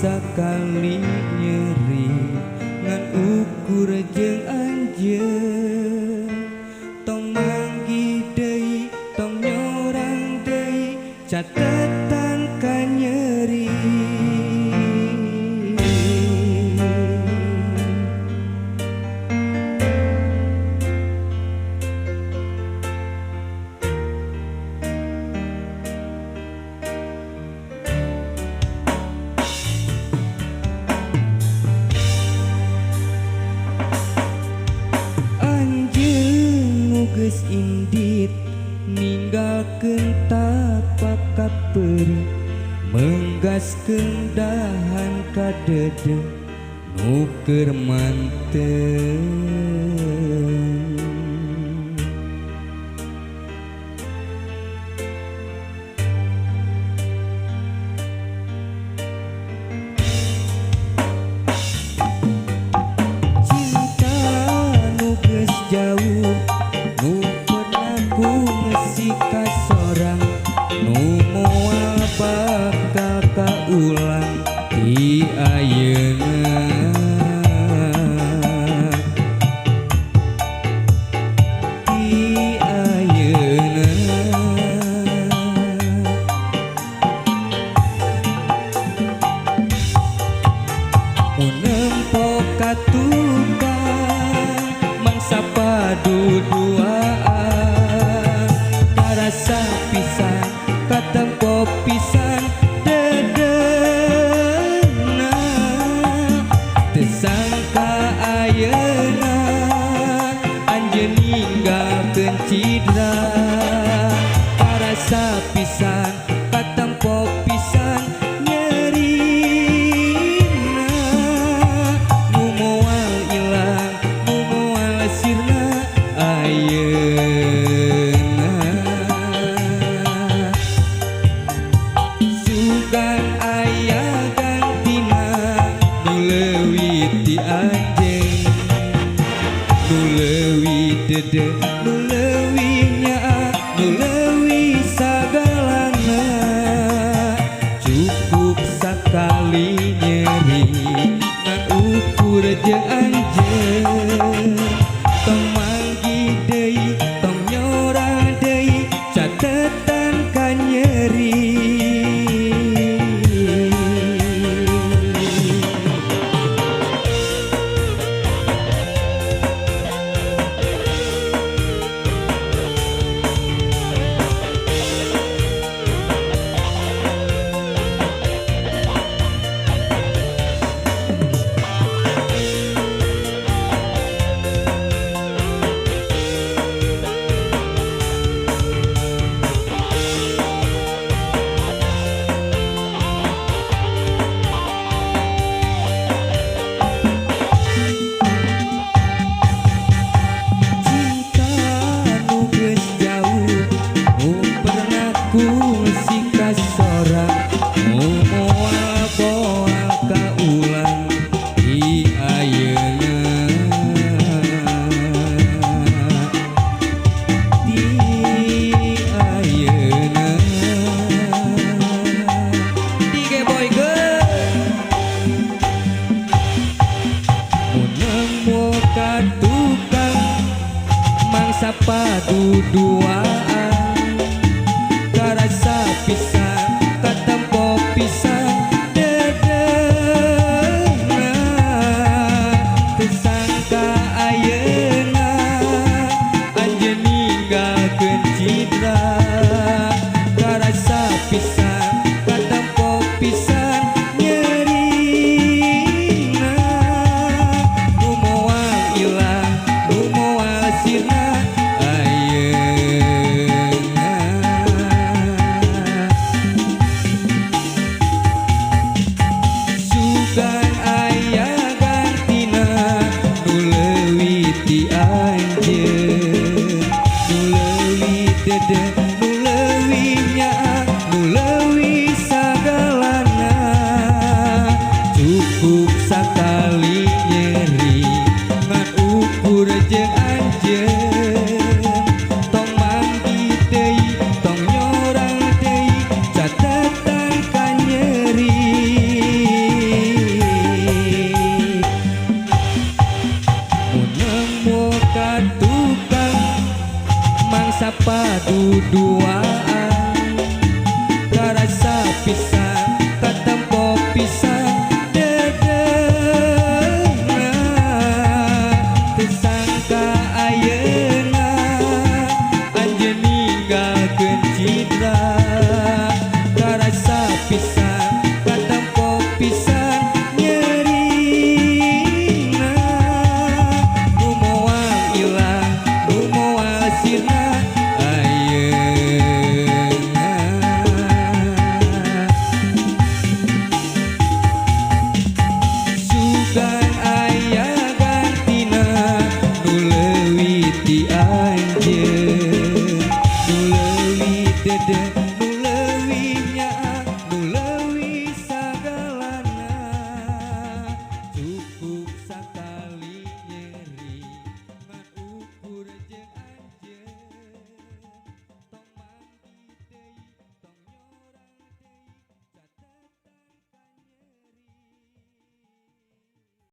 Sakali nyeri ngan ukur jeung anjeun. Tong manggih deui, tong nyorang deui, catetan ka nyeri. Geus indit ninggalkeun tapak kaperi, menggaskeun dahan ka dede nu keur manten. Cinta nu geus jauh, nu pernah ku ngesi ka sorang, nu moal bakal kaulang di ayeuna. Di ayeuna. Mun nempo ka tukang mangsa padu duaan, karasa pisan katempo pisan dedena. Teu sangka ayeuna anjeun ninggalkeun cidra, karasa pisan katempo pisan nyerina. Nu moal ilang, nu moal sirna ayeuna. Sugan aya gantina nu leuwih ti anjeun, nu leuwih dede, nu leuwih nyaah, nu leuwih sagalana. Cukup sakali nyeri ngan ukur jeung anjeun. Tong manggih deui, tong nyorang deui, catetan ka nyeri. Cinta nu geus jauh, nu pernah ku ngesi ka sorang, nu moal moal kaulang di ayeuna. Di ayeuna. Digeboykeun. Mun nemu ka tukang mangsa padu duaan, karasa pisan katempo pisan dedena. Teu sangka ayeuna anjeun ninggalkeun cidra, karasa pisan katempo pisan nyerina. Nu moal ilang, nu moal sirna ayeuna. hidra.